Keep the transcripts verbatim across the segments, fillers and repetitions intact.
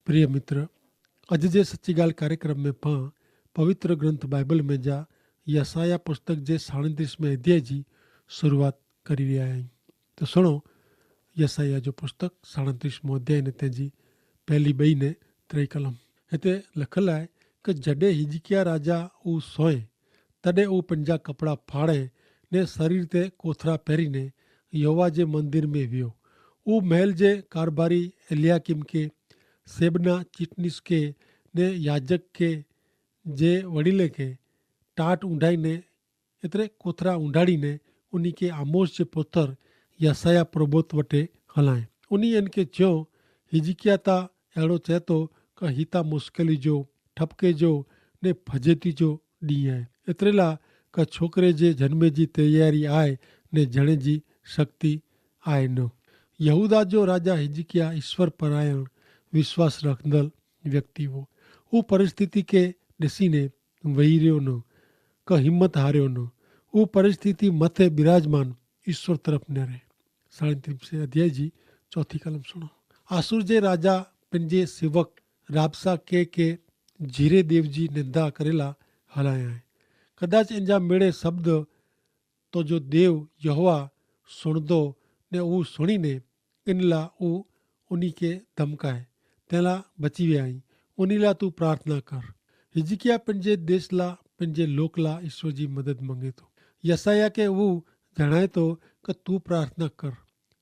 પ્રિય મિત્ર, અજ જે સચ્ચી ગાલ કાર્યક્રમ મેં પાં પવિત્ર ગ્રંથ બાઈબલ મેં જા યસાયાહ પુસ્તક જે સાણત્રીસ મેં અધ્યાય જી શરૂઆત કરી રહ્યા હૈં. તો સુણો, યસાયાહ જો પુસ્તક સાણત્રીસ મેં અધ્યાય ને તેની પહેલી બઈ ને ત્રય કલમ. હેતા લખલ આય કે જડે હિજકિયા રાજા ઉસ સોય, તદે ઉપ પંજા કપડા ફાડ઼ે ને સરીર તે કોથરા પહેરી ને યહોવા જે મંદિર મેં વ્યો. ઉપ મહેલ જે કારભારી એલિયાકીમ કે, સેબના ચિટનીસ કે ને યાજક કે જે વડીલે કે ટાટ ઉંડાઈ ને એતરે કોથરા ઉંડાડી ને ઉની કે આમોસ જે પોતર યસાયાહ પ્રબોત વટે હલાએ. ઉની એન કે ચ્યો, હિજકિયા તા એડો ચેતો કે હિતા મુસ્કેલી જો, ઠપકે જો ને ફજેતી જો દી આય. એતરેલા કે છોકરે જે જન્મે જી તૈયારી આય ને જણે જી શક્તિ આય ન. યહૂદા જો રાજા હિજકિયા ઈસ્વર પરાયણ, વિશ્વાસ રખંદલ વ્યક્તિ વો. ઉપ પરિસ્થિતિ કે દેસી ને વહી રહ્યો ન, કે હિંમત હાર્યો ન. ઉપ પરિસ્થિતિ મતે બિરાજમાન ઈસ્વર તરફ નેરે. સાણત્રીસ અધ્યાય જી ચોથી કલમ સુણો. આસુર જે રાજા પન જે સેવક રાબસા કે કે જીરે દેવ જી નિંદા કરેલા હલાયા હૈ. કદાચ એન જા મેળે શબ્દ તો જો દેવ યહોવા સુણદો ને ઉ સુણીને એનલા ઉ ઉની કે ધમકાએ, તેલા બચી વ્યા હૈં. ઉનીલા તું પ્રાર્થના કર. હિજકિયા પન જે દેશલા પન જે લોકલા ઈસ્વર જી મદદ મંગેતો. યસાયાહ કે ઉ જણાયતો કે તું પ્રાર્થના કર.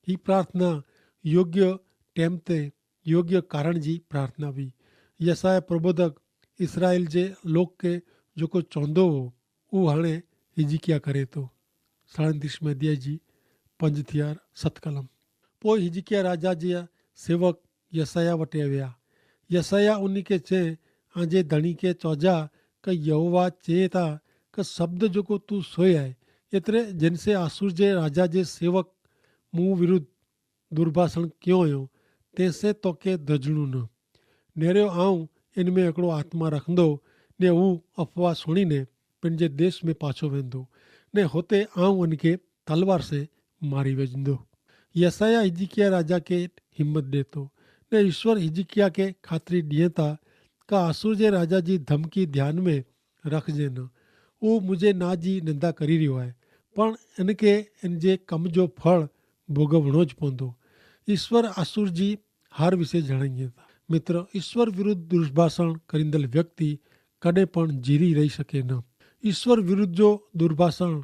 હી પ્રાર્થના યોગ્ય ટેમ તે યોગ્ય કારણ જી પ્રાર્થના વી. યસાયાહ પ્રબોધક ઇસરાયેલ જે લોક કે જોકો ચોંધો હો ઉહ હણે હિજકિયા કરે તો. સાણત્રીસ મેં અધ્યાય જી પંજ થિયાર સત કલમ. પોય હિજકિયા રાજા જે સેવક યસાયાહ વટે વ્યા. યસાયાહ ઉની કે ચે, આજે ધણી કે ચોજા કે યહોવા ચે તા કે શબ્દ જોકો તું સોય આય, એતરે જેનસે આસુર જે રાજા જે સેવક મું વિરુદ્ધ દુર્ભાષણ ક્યો અયો, તેસે તોકે ધજણું ન. નેરે આઉં એન મેં એકડો આત્મા રખંદો ને ઉં અફવા સુણીને પન જે દેશ મેં પાછો વેંદો, ને હોતે આઉં અનકે તલવાર સે મારી વેજંદો. યસાયાહ હિજકિયા રાજા કે હિંમત દેતો, ને ઈસ્વર હિજકિયા કે ખાતરી દિયે તા કા આસુર જે રાજા જી ધમકી ધ્યાન મેં રખજે ન. ઉહ મુઝે ના જી નિંદા કરી રહ્યો હૈ, પણ એનકે એન જે કમ જો ફળ ભોગવણો જ પોંદો. ઈસ્વર આસુર જી હાર વિશે જણાઈ થા. મિત્ર, ઈસ્વર વિરુદ્ધ દુર્ભાષણ કરીંદલ વ્યક્તિ કદે પણ જીરી રહી શકે ન. ઈસ્વર વિરુદ્ધ જો દુર્ભાષણ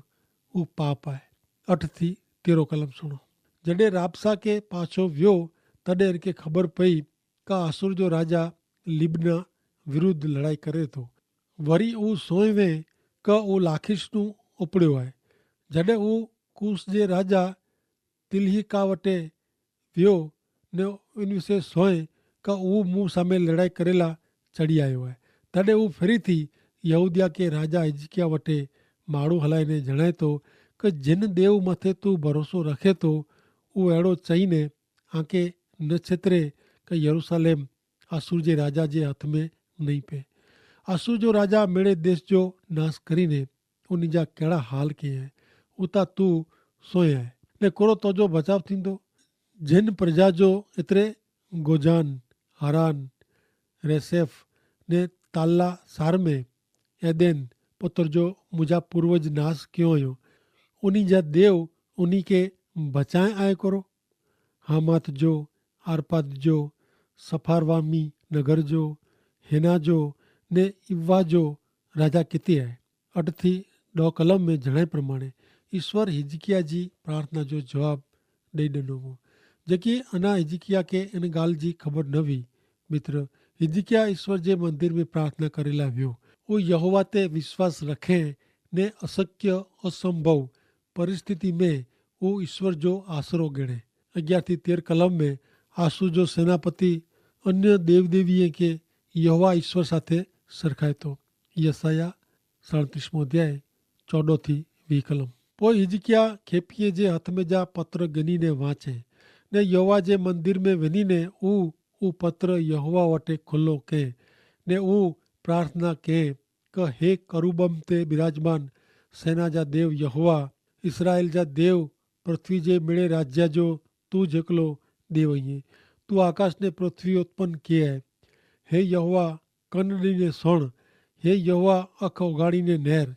ઉપાપ આય. અઠ થી તેરો કલમ સુણો. જડે રાબસા કે પાછો વ્યો, તદે એનકે ખબર પઈ કા આસુર જો રાજા લિબના વિરુદ્ધ લડાઈ કરે તો. વરી ઉં સોય વે કા ઉં લાખિશ નું ઉપડ્યો આય. જડે ઉં કૂસ જે રાજા તિલહિકા વટે વ્યો ને ઉન વિશે સોય કા ઉં મું સામે લડાઈ કરેલા ચડી આયો આય. તદે ઉં ફેરી થી યહૂદિયા કે રાજા હિજકિયા વટે માળું હલાઈ ને જણાય તો કે જેન દેવ મતે તું ભરોસો રખે તો ઉં એડો ચહી ને આંકે ન છેતરે કે યરૂસાલેમ આસુર જે રાજા જે હાથ મેં નહીં પે. આસુર જો રાજા મેળે દેશ જો નાસ કરી ને ઉની જા કેડા હાલ કે હૈ ઉતા તું સોય હૈ. ને કોરો તોજો બચાવ થીંદો? જેન પ્રજા જો એતરે ગોજાન, હારાન, રેસેફ ને તાલ્લા સાર મેં એદેન પત્ર જો મુજા પૂર્વજ નાસ ક્યો અયો, ઉની જા દેવ ઉની કે બચાએ આય કરો? હામાથ જો, આર્પાદ જો, સફારવામી નગર જો, હેના જો, ને ઇવ્વા જો રાજા કિતે આય? અટથી ડો કલમ મેં જણાય પ્રમાણે ઇશ્વર હિજકિયા જી પ્રાર્થના જો જવાબ દઈ દનો વો, જેકી અના હિજકિયા કે એન ગાલ જી ખબર નવી. મિત્ર, હિજકિયા ઇશ્વર જે મંદિર મેં પ્રાર્થના કરેલા વ્યો. ઉહ યહોવા તે વિશ્વાસ રખે ને અશક્ય અસંભવ પરિસ્થિતિ મેં ઉહ ઇશ્વર જો આશરો ગણે. અગિયાર થી તેર કલમ મેં આશુ જો સેનાપતિ અન્ય દેવદેવીએ કે યહોવા ઇશ્વર સાથે સરખાયતો. યસાયાહ સાડત્રીસમો અધ્યાય ચોડો થી વી કલમ. પોય હિજકિયા ખેપીએ જે હાથમે જા પત્ર ગની ને વાંચે, ને યહોવા જે મંદિર મેં વેની ને ઉહ ઉહ પત્ર યહોવા વટે ખુલ્લો કહેં, ને ઉહ પ્રાર્થના કહેં કે હે કરુબમ તે બિરાજમાન સેના જા દેવ યહોવા, ઇસરાયેલ જા દેવ, પૃથ્વી જે મેળે રાજ્યા જો તું જેકલો દેવ અહીં. તું આકાશ ને પૃથ્વી ઉત્પન કહેં હૈ. હે યહોવા, કન દીને સુણ. હે યહોવા, અખ ઉગાડીને નેર.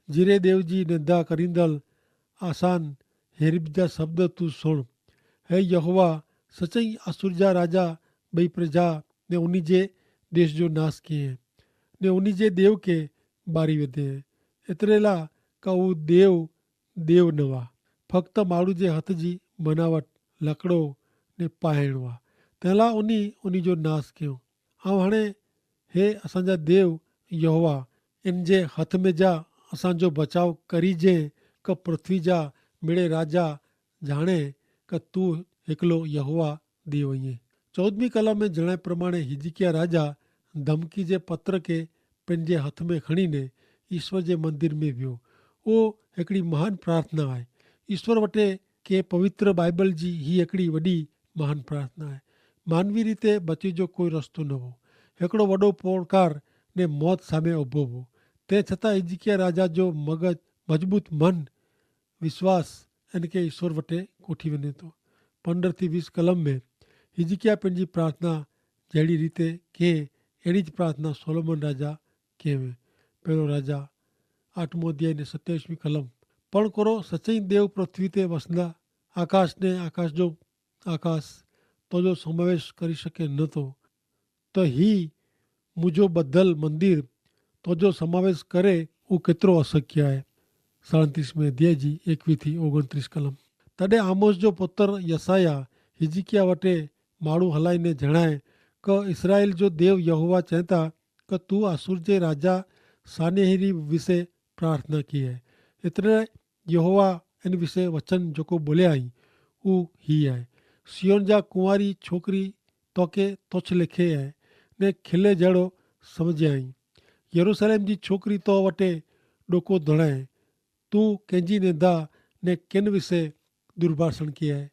જીરે દેવ જી નિદા કરીંદલ આસાન હેરિબ જા શબ્દ તું સુણ. હે યહોવા, સચઈ અસુર જા રાજા બઈ પ્રજા ને ઉની જે દેશ જો નાસ કિયે, ને ઉની જે દેવ કે બારી વધે. એતરેલા કા ઉ દેવ દેવ નવા, ફક્ત માડૂ જે હત જી બનાવટ, લકડો ને પાહેણવા. તેલા ઉની ઉની જો નાસ કિયો. આવ હણે હે અસાંજા દેવ યહોવા, એન જે હથ મેં જા અસાંજો બચાવ કરી જે, કે પૃથ્વી જા મેળે રાજા જાણે કે તું હેકલો યહોવા દેવ અઇયે. ચૌદમી કલમ મેં જણાય પ્રમાણે હિજકિયા રાજા ધમકી જે પત્ર કે પેનજે હથ મેં ખણીને ઈસ્વર જે મંદિર મેં વ્યો. ઓ હેકડી મહાન પ્રાર્થના આય. ઈસ્વર વટે કે પવિત્ર બાઈબલ જી હી હેકડી વડી મહાન પ્રાર્થના આય. માનવી રીતે બચી જો કોઈ રસ્તો નવો. હેકડો વડો પોણકાર ને મોત સામે ઉભો વો. તે છતાં હિજકિયા રાજા જો મગજ મજબૂત મન વિશ્વાસ એન કે ઈસ્વર વટે કોઠી વેને તો. પંદ્રહ થી વીસ કલમ મેં હિજકિયા પેનજી પ્રાર્થના જેડી રીતે કે એડી જ પ્રાર્થના સોલોમન રાજા કહેવે. પહેલો રાજા આઠમો અધ્યાય ને સત્યાવીસમી કલમ. પણ કરો સચિન દેવ પૃથ્વી તે વસના આકાશ ને આકાશ જો આકાશ તોજો સમાવેશ કરી શકે નતો. તો હી મુજો બધલ મંદિર તોજો સમાવેશ કરે ઉં કેતરો અસક્ય હૈ. સાડત્રીસ મેં અધ્યાય જી એકવી થી ઓગણત્રીસ કલમ. તદે આમોસ જો પુતર યસાયા હિજકિયા વટે માળું હલાઈ ને જણાય કે ઇસરાયેલ જો દેવ યહોવા ચેતા કે તું આસુર જે રાજા સાનેહરી વિશે પ્રાર્થના કી હૈ. એતરે યહોવા એન વિશે વચન જોકો બોલ્યા હૈં ઉહ હી હૈ. સિયોન જા કુંવારી છોકરી તોકે તોછ લેખે હૈ ને ખેલે જેડો સમઝ્યા હૈં. યરુસલેમ જી છોકરી તો વટે ડોકો ધણાય. તું કેંજી નેંધા ને કેન વિશે દુર્ભાષણ કિયા હૈ?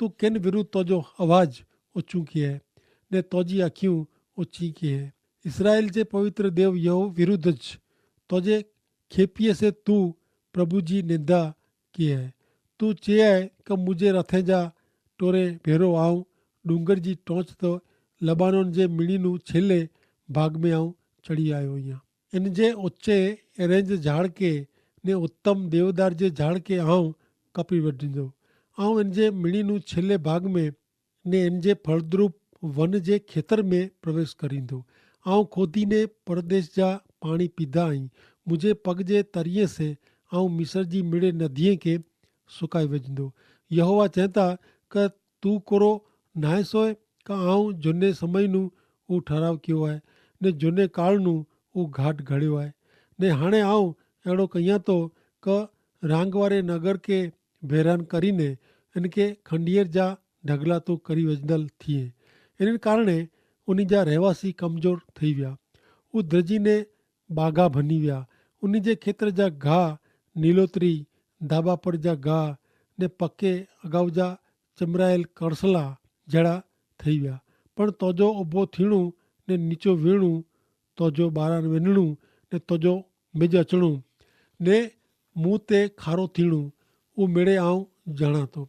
તું કેન વિરુદ્ધ તોજો અવાજ ઓછું કિયા હૈ ને તોજી આંખ્યું ઓછી કિયા હૈ? ઇસરાયેલ જે પવિત્ર દેવ યહો વિરુદ્ધ જ તોજે ખેપીએ સે તું પ્રભુ જી નેંધા કિયા હૈ? તું ચે હૈ કે મુઝે રથે જા ટોરે ભેરો આઉં ડુંગર જી ટોંચ તો લબાનોન જે મિણી નું છેલ્લે ભાગ મેં આઉં ચડી આયો હિયા. એન જે ઓચ્ચે એરેંજ ઝાડકે ને ઉત્તમ દેવદાર જે ઝાડકે આઉં કપી વઢીંદો. આઉં એન જે મિણી નું છેલ્લે ભાગ મેં ને એન જે ફળદ્રૂપ વન જે ખેતર મેં પ્રવેશ કરીંદો. આઉં ખોદી ને પરદેશ જા પાણી પીધા હૈં. મુઝે પગ જે તરિયે સે આઉં મિસર જી મિડે નદિયે કે સુકાઈ વજંદો. યહોવા ચેંતા કે તું કોરો નાય સોય? કા આઉં જોને સમય નું ઉં ઠરાવ કિયો હૈ ને જોને કાળ નું ઉં ઘાટ ઘડ્યો હૈ. ને હાણે આઉં એડો કહિયા તો કે રાંગવારે નગર કે ભેરાન કરીને એન કે ખંડિયર જા ઢગલા તો કરી વજદલ થિયે. એન કારણે ઉની જા રહેવાસી કમજોર થઈ વ્યા. ઉં દ્રજી ને બાગા ભની વ્યા. ઉની જે ખેતર જા ઘા નીલોતરી ધાબા પર જા ઘા ને પકે અગાઉ જા ચમરાયેલ કણસલા જેડા થઈ વ્યા. પણ તોજો ઉભો થીણું ને નીચો વીણું, તોજો બારાન વેનણું ને તોજો મેજ અચણું ને મું તે ખારો થીણું ઉં મેડે આઉં જાણા તો.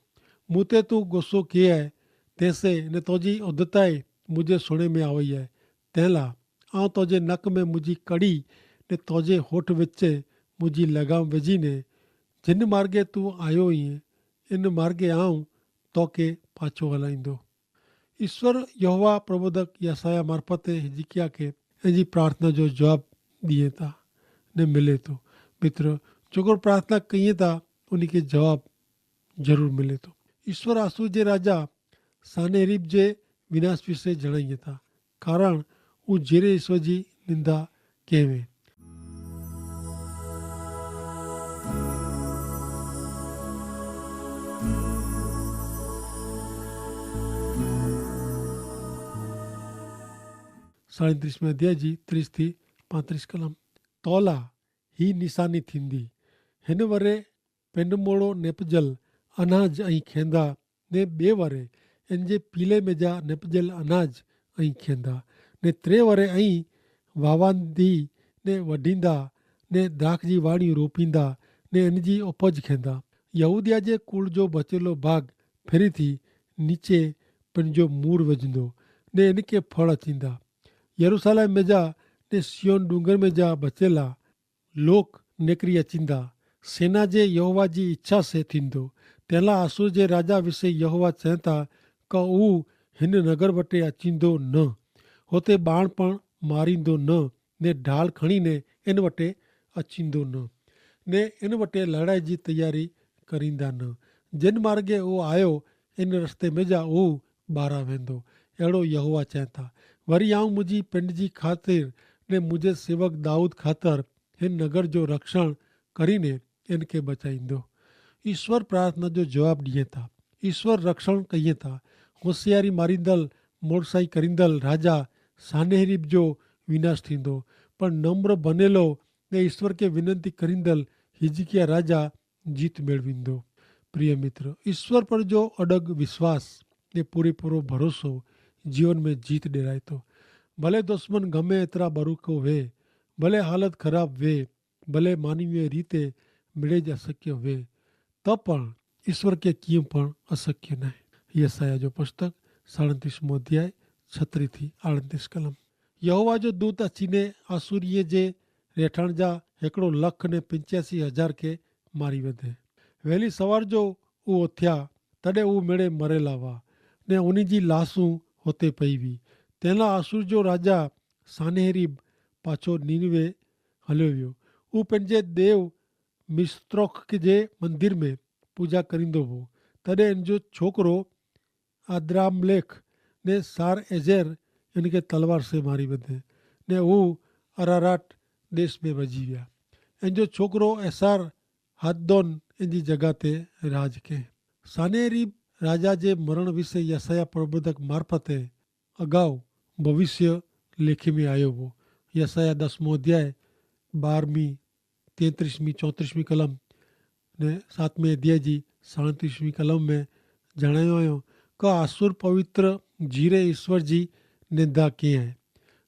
મું તે તું ગોસો કિયા હૈ તેસે ને તોજી ઉદ્ધતાએ મુઝે સુણે મેં આવય હૈ. તેલા આઉં તોજે નક મેં મુઝી કડી ને તોજે હોઠ વચ્ચે મુઝી લગામ વજી ને જિન માર્ગે તું આયો હૈ એન માર્ગે આઉં તોકે પાછો હલાઈંદો. ઈસ્વર યહોવા પ્રબોધક યસાયાહ મારફતે હિજકિયા કે એનજી પ્રાર્થના જો જવાબ દિયે તા ને મિલે તો. મિત્ર, જોકો પ્રાર્થના કહિયે તા ઉની કે જવાબ જરૂર મિલે તો. ઈસ્વર આસુ જે રાજા સાનેરીબ જે વિનાશ વિશે જણાયે તા કારણ ઉજેરે ઈસ્વર જી નિંદા કહેવે. સાડત્રીસ મેં અધ્યાય જી ત્રીસ થી પાંત્રીસ કલમ. તોલા હી નિશાની થીંદી. હેન વરે પેંડમોડો નેપજલ અનાજ અહીં ખેંદા ને બે વરે એન જે પીલે મેજા નેપજલ અનાજ અહીં ખેંદા ને ત્રે વરે અહીં વાવાંદી ને વઢીંદા ને દ્રાક્ષ જી વાણી રોપીંદા ને એન જી ઉપજ ખેંદા. યહૂદિયા જે કુળ જો બચેલો ભાગ ફેરી થી નીચે પેનજો મૂર વજંદો ને એન કે ફળ અચીંદા. યરુસાલેમ મેં જા ને સિયોન ડુંગર મેં જા બચેલા લોક નેકરી અચિંદા સેના જે યહોવા જી ઇચ્છા સે થીંદો. તેલા આસુર જે રાજા વિશે યહોવા ચેંતા, કા ઉહ હિન નગર વટે અચિંદો ન, હોતે બાણ પણ મારીંદો ન, ને ઢાલ ખણીને એન વટે અચિંદો ન, ને એન વટે લડાઈ જી તૈયારી કરીંદા ન. જેન માર્ગે ઉહ આયો એન રસ્તે મેં જા ઉહ બારા વેંદો. એડો યહોવા ચેંતા, વરી આઉં મુઝે પંડજી ખાતર ને મુઝે સેવક દાઉદ ખાતર હે નગર જો રક્ષણ કરીને એનકે બચાઈંદો. ઈસ્વર પ્રાર્થના જો જવાબ દિયે થા. ઈસ્વર રક્ષણ કહિયે થા. હોસિયારી મારીંદલ મોડસાઈ કરીંદલ રાજા સાનેહરીબ જો વિનાશ થીંદો. પણ નમ્ર બનેલો ને ઈસ્વર કે વિનંતી કરીંદલ હિજકિયા રાજા જીત મેળવીંદો. પ્રિય મિત્ર, ઈસ્વર પર જો અડગ વિશ્વાસ ને પૂરેપૂરો ભરોસો જીવન મેં જીત ડેરાયતો. ભલે દુશ્મન ગમે એતરા બરુકો વે, ભલે હાલત ખરાબ વે, ભલે માનવીય રીતે મેળે જ અશક્ય વે, તો પણ ઈસ્વર કે કિયું પણ અશક્ય નાય. યસાયાહ જો પુસ્તક સાડ઼ંત્રીસ મોં અધ્યાય છત્રી થી આડ઼ંત્રીસ કલમ. યહોવા જો દૂત અચ્છી ને આસુરિયે જે રેઠાણ જા હેકડો લખ ને પિંચ્યાસી હજાર કે મારી વધે. વહેલી સવાર જો ઉ ઓથ્યા તદે ઉ મેળે મરેલા વા, ને ઉની જી લાસુ હોતે પૈવી. તેના આસુર જો રાજા સાનેહરીબ પાછો નીનવે હલ્યો વ્યો. ઉપને જે દેવ મિસ્ત્રોખ કે જે મંદિર મેં પૂજા કરીંદો વો. તદે એન જો છોકરો આદ્રામલેખ ને સાર એઝેર એન કે તલવાર સે મારી વધે, ને ઉહ અરારાટ દેશ મેં વજી વ્યા. એન જો છોકરો એસાર હાદદોન એન જી જગા તે રાજ કે. સાનેરીબ રાજા જે મરણ વિશે યસાયાહ પ્રબોધક મારફતે અગાઉ ભવિષ્ય લેખી મેં આયો વો. યસાયાહ દસમો અધ્યાય બારમી તેત્રીસમી ચોત્રીસમી કલમ ને સાતમે અધ્યાય જી સાડત્રીસમી કલમ મેં જણાયો આયો, કે આસુર પવિત્ર જીરે ઈસ્વર જી નિંદા કે હૈ,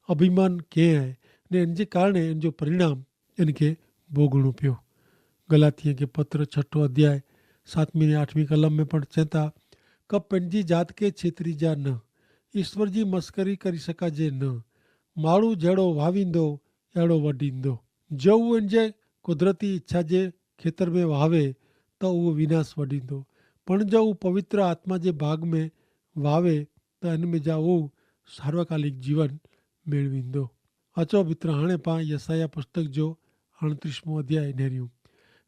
અભિમાન કે હૈ, ને એન જે કારણે એન જો પરિણામ એન કે ભોગણું પ્યો. ગલાતિયા કે પત્ર છઠો અધ્યાય સાતમી ને આઠમી કલમ મેં પણ ચેતા, કે પેનજી જાત કે છેતરી જા ન, ઈસ્વર જી મસ્કરી કરી શકા જે ન, માળું જેડો વાવીંદો એડો વડીંદો. જો ઉ એન જે કુદરતી ઇચ્છા જે ખેતર મેં વાવે તો ઉ વિનાશ વડીંદો, પણ જો ઉ પવિત્ર આત્મા જે ભાગ મેં વાવે તો એન મેં જા ઉ સાર્વકાલિક જીવન મેળવીંદો. અચો મિત્ર, હાણે પાં યસાયાહ પુસ્તક જો અણત્રીસમો અધ્યાય નેર્યું.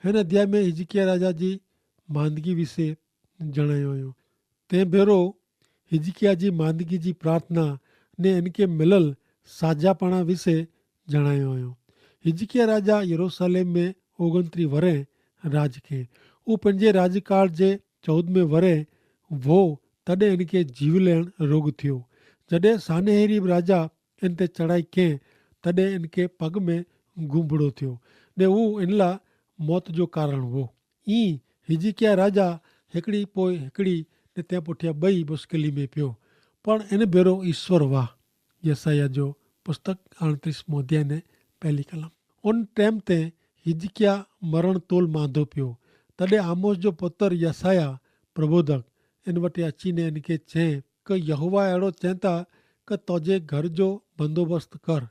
હેન અધ્યાય મેં હિજકિયા રાજા જી માંદગી વિશે જણાયો આયો. તે ભેરો હિજકિયા જી માંદગી જી પ્રાર્થના ને એનકે મિલલ સાજાપણા વિશે જણાયો આયો. હિજકિયા રાજા યરુસાલેમ મેં ઓગંત્રી વરે રાજ કે. ઉપને જે રાજકાળ જે ચૌદમે વરે વો તદે એનકે જીવલેણ રોગ થયો. જડે સાનેહરીબ રાજા એન તે ચડાઈ કે તદે એનકે પગ મેં ગુંભડો થયો, ને ઉ એનલા મોત જો કારણ વો. ઈ હિજકિયા રાજા હેકડી પોય હેકડી ને તે પોઠ્યા બઈ મુશ્કેલી મેં પ્યો. પણ એન ભેરો ઈસ્વર વાહ. યસાયાહ જો પુસ્તક અણત્રીસમો અધ્યાય ને પહેલી કલમ. ઉન ટેમ તે હિજકિયા મરણ તોલ માંધો પ્યો. તદે આમોસ જો પુતર યસાયાહ પ્રબોધક એન વટે અચ્છી ને એન કે ચે, કે યહોવા એડો ચેંતા, કે તોજે ઘર જો બંદોબસ્ત કર,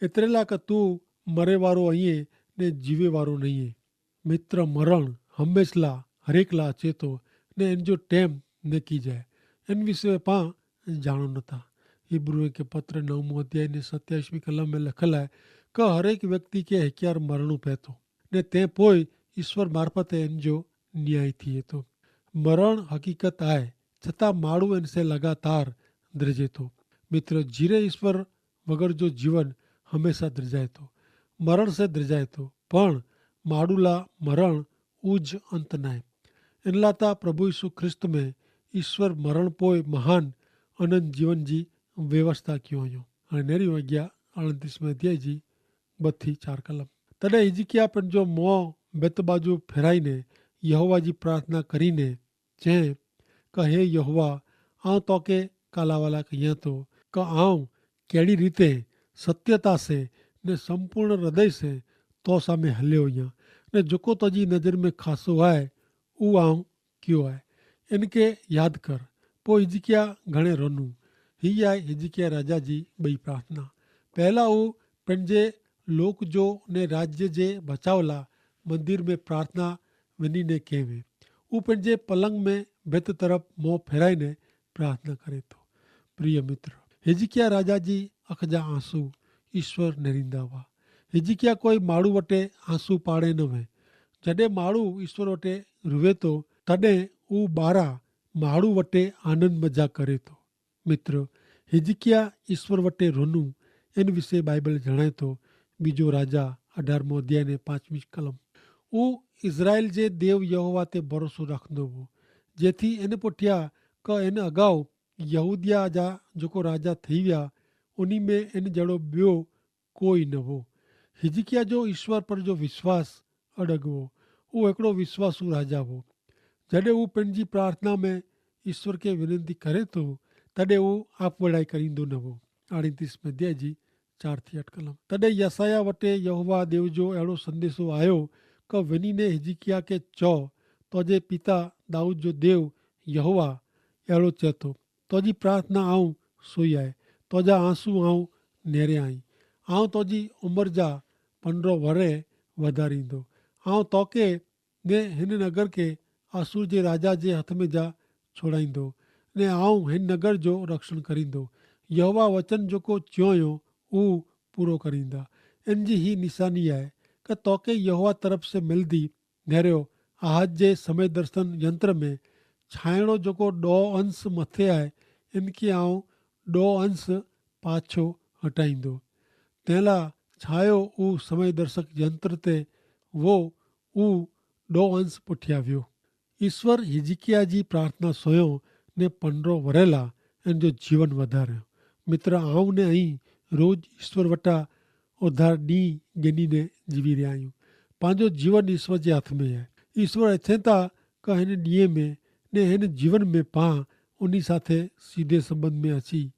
એતરેલા કે તું મરેવારો અહિયે ને જીવેવારો નહિયે. મિત્ર, મરણ હમેંશલા હરેકલા અચેતો ને એન જો ટેમ નેકી જાય, એન વિશે પાં જાણો નતા. હિબ્રૂ કે પત્ર નવમો અધ્યાય ને સત્યાઈસમી કલમ મેં લખેલા હૈ, કે હરેક વ્યક્તિ કે હેક્યાર મરણું પૈતો ને તે પોય ઈસ્વર મારફત એન જો ન્યાય થી તો. મરણ હકીકત આય, છતાં માડૂ એન સે લગાતાર દ્રજે તો. મિત્ર, જીરે ઈસ્વર વગર જો જીવન હમેંશા દ્રજાય તો, મરણ સે દ્રજાય તો. પણ માડૂલા મરણ ઉજ અંત નાય. એનલાતા પ્રભુ ઈસુ ખ્રિસ્ત મેં ઈસ્વર મરણ પોય મહાન અનંત જીવન જી વ્યવસ્થા ક્યો અયો. અને નેરી વાગ્યા અણતીસ મેં અધ્યાય જી બત્થી ચાર કલમ. તદે હિજકિયા પણ જો મોં બેતબાજુ ફેરાઈને યહોવા જી પ્રાર્થના કરીને ચે, કે હે યહોવા, આઉં તોકે કાલાવાલા કહિયા તો, કે આઉં કેડી રીતે સત્યતા સે ને સંપૂર્ણ હૃદય સે તો સામે હલ્યો અહિયા, ને જોકો તજી નજર મેં ખાસો આય ઉ આઉં ક્યો આય, એનકે યાદ કર. પો હિજકિયા ઘણે રોનું. હી આય હિજકિયા રાજા જી બઈ પ્રાર્થના. પહેલા ઉહ પનજે લોક જો ને રાજ્ય જે બચાવલા મંદિર મેં પ્રાર્થના વની ને કહેવે. ઉહ પનજે પલંગ મેં ભેત તરફ મોં ફેરાઈ ને પ્રાર્થના કરે તો. પ્રિય મિત્ર, હિઝકિયા રાજા જી અખજા આંસુ ઈસ્વર નેરીંદા વા. હિઝકિયા કોઈ માડૂ વટે આંસુ પાડે ન વે. જડે માડૂ ઈસ્વર વટે રુવે તો, તદે ઉહ બારા માડૂ વટે આનંદ મજા કરે તો. મિત્ર, હિઝકિયા ઈસ્વર વટે રોનું એન વિશે બાઈબલ જણાયતો. બીજો રાજા અઢાર મોં અધ્યાય ને પાંચમી કલમ. ઉહ ઇઝરાયેલ જે દેવ યહોવા તે ભરોસો રાખનો વો. જેથી એન પુઠ્યા કે એન અગાઉ યહૂદિયા જા જોકો રાજા થઈ વ્યા ઉની મેં એન જેડો બ્યો કોઈ ન વો. હિઝકિયા જો ઈસ્વર પર જો વિશ્વાસ અડગ વો. ઉહ એકડો વિશ્વાસુ રાજા વો. જડે ઉહ પનજી પ્રાર્થના મેં ઈસ્વર કે વિનંતી કરે તો, તદે ઉહ આપ વડાઈ કરીંદો ન વો. આણીતી સ્મધ્યા જી ચાર થી અટકલમ. તદે યસાયા વટે યહોવા દેવ જો એડો સંદેશો આયો, કે વિની ને હિઝકિયા કે ચો, તો જે પિતા દાઉદ જો દેવ યહોવા એડો ચેતો, તો જી પ્રાર્થના આઉં સોઈ આય, તો જા આંસુ આઉં નેરે આઈ. આઉં તો જી ઉમર જા પંડરો વરે વધારી દો. આઉં તો કે ને હેન નગર કે આસુર જે રાજા જે હાથ મેં જા છોડાઈ દો, ને આઉં હેન નગર જો રક્ષણ કરી દો. યહોવા વચન જોકો ચ્યોંયો ઉહ પૂરો કરીંદા. એન જી હી નિશાની આય, કે તો કે યહોવા તરફ સે મિલદી નેર્યો આહાજ જે સમય દર્શન યંત્ર મેં છાયણો જોકો ડો અંશ મતે આય, એન કે આઉં ડો અંશ પાછો હટાઈ દો. તેલા છાયો ઉહ સમય દર્શક યંત્ર તે વો ઉહ ડો અંશ પુઠ્યા વ્યો. ઈસ્વર હિઝકિયા જી પ્રાર્થના સોયો ને પંડરો વરેલા એન જો જીવન વધાર્યો. મિત્ર, આઉં ને અહીં રોજ ઈસ્વર વટા ઉધાર દી ગની ને જીવી રહ્યા આયું. પાંજો જીવન ઈસ્વર જે હાથ મેં હૈ. ઈસ્વર એથેંતા કે હેન દિયે મેં ને હેન જીવન મેં પાં ઉની સાથે સીધે સંબંધ મેં અસી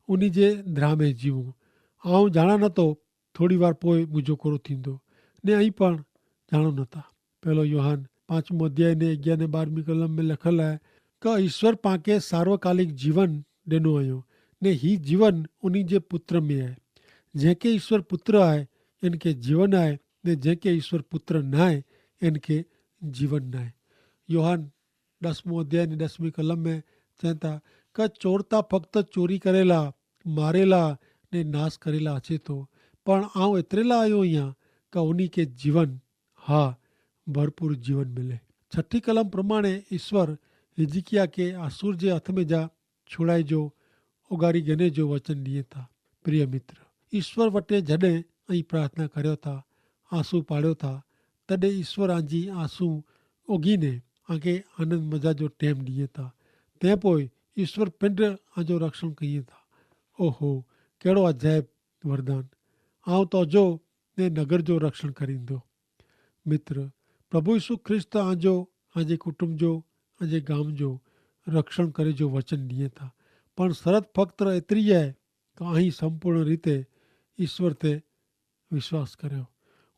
ઉની જે ધ્રામે જીવો. આઉં જાણા નતો થોડી વાર પોય મુજો કોરો થીંદો, ને અહીં પણ જાણો નતા. પહેલો યોહાન પાંચમો અધ્યાય ને અગિયાર ને બારમી કલમ મેં લખેલ હૈ, કે ઈસ્વર પાંકે સાર્વકાલિક જીવન દેનો આયો, ને હી જીવન ઉની જે પુત્ર મેં હૈ. જેંકે ઈસ્વર પુત્ર આય એનકે જીવન આય, ને જેંકે ઈસ્વર પુત્ર નાય એનકે જીવન નાય. યોહાન દસમો અધ્યાય ને દસમી કલમ મેં ચેંતા, કે ચોરતા ફક્ત ચોરી કરેલા, મારેલા ને નાસ કરેલા હૈ તો, પણ આઉં એતરેલા આયો હિયા કે ઉની કે જીવન, હા, ભરપૂર જીવન મિલે. છઠી કલમ પ્રમાણે ઈસ્વર હિઝકિયા કે આસુર જે હાથ મેં જા છોડાઈ જો ઉગારી ગને જો વચન દિયે થા. પ્રિય મિત્ર, ઈસ્વર વટે જડે અહીં પ્રાર્થના કર્યો થા, આંસુ પાડ્યો થા, તદે ઈસ્વર આંજી આંસુ ઉગીને આંકે આનંદ મજા જો ટેમ દિયે થા. તે પોય ઈસ્વર પિંડ આંજો રક્ષણ કહિયે થા. ઓહો, કેડો અજાયબ વરદાન. આઉં તો જો ને નગર જો રક્ષણ કરીંદો. મિત્ર, પ્રભુ ઈસુ ખ્રિસ્ત આજો, આજે કુટુંબ જો, આજે ગામ જો રક્ષણ કરે જો વચન દિયે થા. પણ સરત ફક્ત એતરી હૈ કે અહીં સંપૂર્ણ રીતે ઈસ્વર તે વિશ્વાસ કર્યો,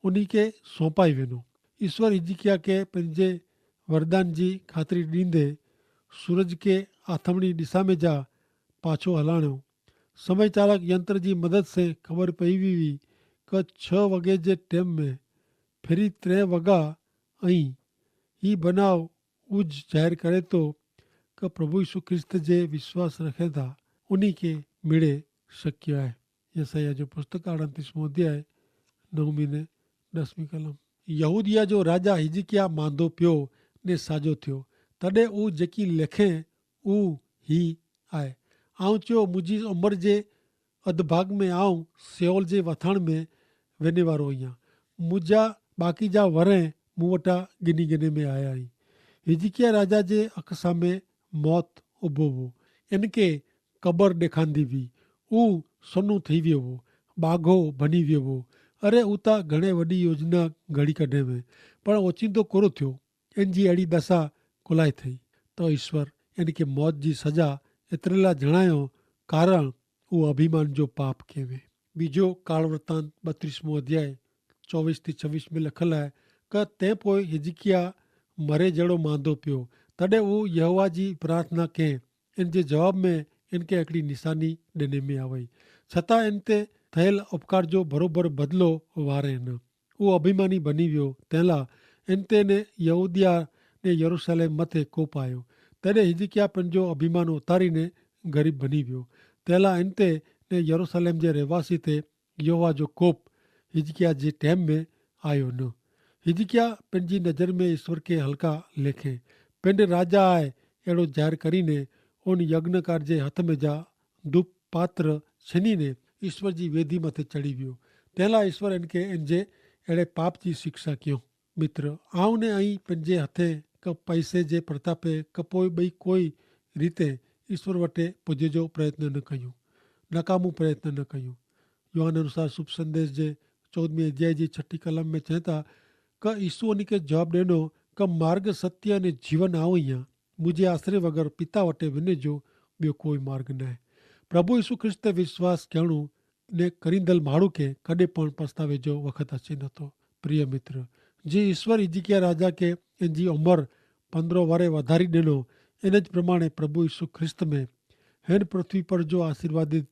ઉની કે સોંપાઈ વેનો. ઈસ્વર હિઝકિયા કે પંજે વરદાન જી ખાતરી દીંદે સૂરજ કે આથમણી દિશા મેં જા પાછો હલાણ્યો. સમય ચાલક યંત્ર જી મદદ સે ખબર પઈ વી કે છ વગે જે ટેમ મેં ફેરી ત્રે વગા અહીં. હી બનાવ ઉજ જાહેર કરે તો કે પ્રભુ ઈસુ ખ્રિસ્ત જે વિશ્વાસ રખે થા ઉની કે મેળે શક્ય આય. યસાયાહ જો પુસ્તક આડત્રીસ મોં અધ્યાય નવમી ને દસમી કલમ. યહૂદિયા જો રાજા હિઝકિયા માંદો પ્યો ને સાજો થ્યો. તદે ઉજેકી લેખે ઉહ હી આય. આઉં ચ્યો મુઝે ઉમર જે અધભાગ મેં આઉં સેવલ જે વથાણ મેં વેને વારો અહિયા. મુઝા બાકી જા વરે મુવટા ગિની ગિને મેં આયા હી. હિઝકિયા રાજા જે અખસા મેં મોત ઉભો વો. એનકે કબર દેખાંદી વી. ઉહ સનુ થઈ વ્યો વો. બાગો ભની વ્યો વો. અરે ઉતા ઘણે વડી યોજના ઘડી કઢે મેં પણ ઓચિંદો કોરો થ્યો. એન જી એડી દસા કોલાઈ થઈ. તો ઈસ્વર એન કે મોત જી સજા એતરેલા જણાયો, કારણ ઉહ અભિમાન જો પાપ કહેવે. બીજો કાળવર્તાન બત્રીસમો અધ્યાય ચોવીસ થી છવીસ મેં લખેલા હૈ, કે તે પોય હિઝકિયા મરે જેડો માંદો પ્યો. તદે ઉહ યહોવા જી પ્રાર્થના કહેં. એન જે જવાબ મેં એન કે એકડી નિશાની ડેને મેં આવે. છતાં એન તે થયેલ અપકાર જો ભરોભર બદલો વારે ન. ઉહ અભિમાની બની વ્યો. તેલા એન તે ને યહૂદિયા ને યરૂસલેમ મતે કોપ આયો. તેડે હિજકિયા પેનજો અભિમાન ઉતારી ને ગરીબ બની વ્યો. તેલા એન તે ને યરૂસલેમ જે રહેવાસી તે યહોવા જો કોપ હિજકિયા જે ટેમ મેં આયો ન. હિજકિયા પેનજી નજર મેં ઈસવર કે હલકા લેખે પેંડ રાજા આય એડો જાહેર કરી ને ઉન યજ્ઞ કાર્જે હથ મેં જા ધૂપ પાત્ર છેની ને ઈસવર જી વેધી મતે ચડી વ્યો. તેલા ઈસવર એન કે એન જે એડે પાપ જી શિક્ષા ક્યો. મિત્ર, આવ ને અહીં પેનજે હતે કે પૈસે જે પ્રતાપે કે પોય બઈ કોઈ રીતે ઈસવર વટે પજે જો પ્રયત્ન ન કહ્યું, નકામું પ્રયત્ન ન કહ્યું. યોહાન અનુસાર શુભ સંદેશ જે ચૌદમી અધ્યાય જી છઠી કલમ મેં ચેતા કે ઈસુ અની કે જવાબ દેનો કે માર્ગ સત્ય અને જીવન આવ હિયા. મુઝે આશરે વગર પિતા વટે વિને જો બ્યો કોઈ માર્ગ નાય. પ્રભુ ઈસુ ખ્રિસ્ત વિશ્વાસ કહેણું ને કરીંદલ માણું કે કદે પણ પસ્તાવે જો વખત હશે નતો. પ્રિય મિત્ર, જે ઈસવર હિજકિયા રાજા કે એનજી ઉમર પંદ્રહ વરે વધારી દેનો, એન જ પ્રમાણે પ્રભુ ઈસુ ખ્રિસ્ત મેં હેન પૃથ્વી પર જો આશીર્વાદિત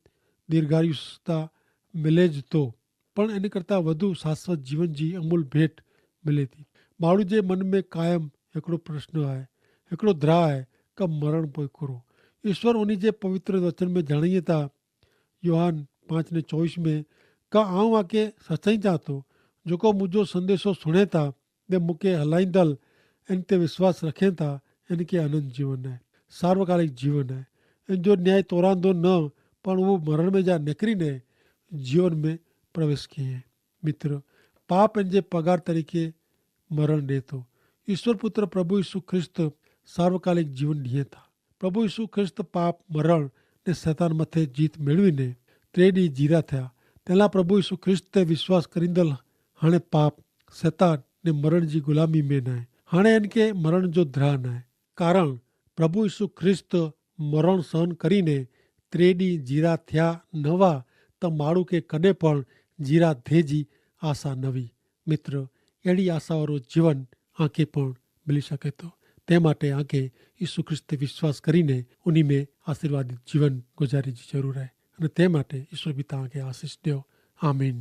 દીર્ઘાયુષ્યતા મિલે જ તો, પણ એન કરતા વધુ શાશ્વત જીવન જી અમૂલ ભેટ મિલે તી. માણું જે મન મેં કાયમ હેકડો પ્રશ્ન આય, હેકડો દ્રાહ આય કે મરણ પોય કરો? ઈસવર ઉની જે પવિત્ર વચન મેં જણાયે તા, યોહાન પાંચ ને ચોવીસ મેં, કા આઉં આકે સચાઈ ચાતો, જોકો મુજો સંદેશો સુણેતા ને મુકે હલાઈંદલ એન તે વિશ્વાસ રખેતા, એન કે અનંત જીવન હૈ, સાર્વકાલિક જીવન હૈ. એન જો ન્યાય તોરાંદો ન, પણ વો મરણ મેં જા નેકરી ને જીવન મેં પ્રવેશ કિયે. મિત્ર, પાપ એન જે પગાર તરીકે મરણ દેતો. ઈસવર પુત્ર પ્રભુ ઈસુ ખ્રિસ્ત સાર્વકાલિક જીવન દિયે થા. પ્રભુ ઈસુ ખ્રિસ્ત પાપ મરણ ને સૈતાન મતે જીત મેળવી ને ત્રેડી જીરા થયા. તેલા પ્રભુ ઈસુ ખ્રિસ્ત તે વિશ્વાસ કરીંદલ હણે પાપ, સૈતાન ને મરણ જી ગુલામી મેં નાય. હણે એન કે મરણ જો ધ્રા નાય. કારણ પ્રભુ ઈસુ ખ્રિસ્ત મરણ સહન કરી ને ત્રેડી જીરા થયા નવા, તો માડૂ કે કદે પણ જીરા થે જી આશા નવી. મિત્ર, એડી આશાવારો જીવન આંકે પણ મિલી શકે તો, તે માટે આંકે ઈસુ ખ્રિસ્ત વિશ્વાસ કરીને ઉની મેં આશીર્વાદિત જીવન ગુજારી જી જરૂર હૈ. અને તે માટે ઈસુ પિતા આંકે આશીસ દ્યો. આમીન.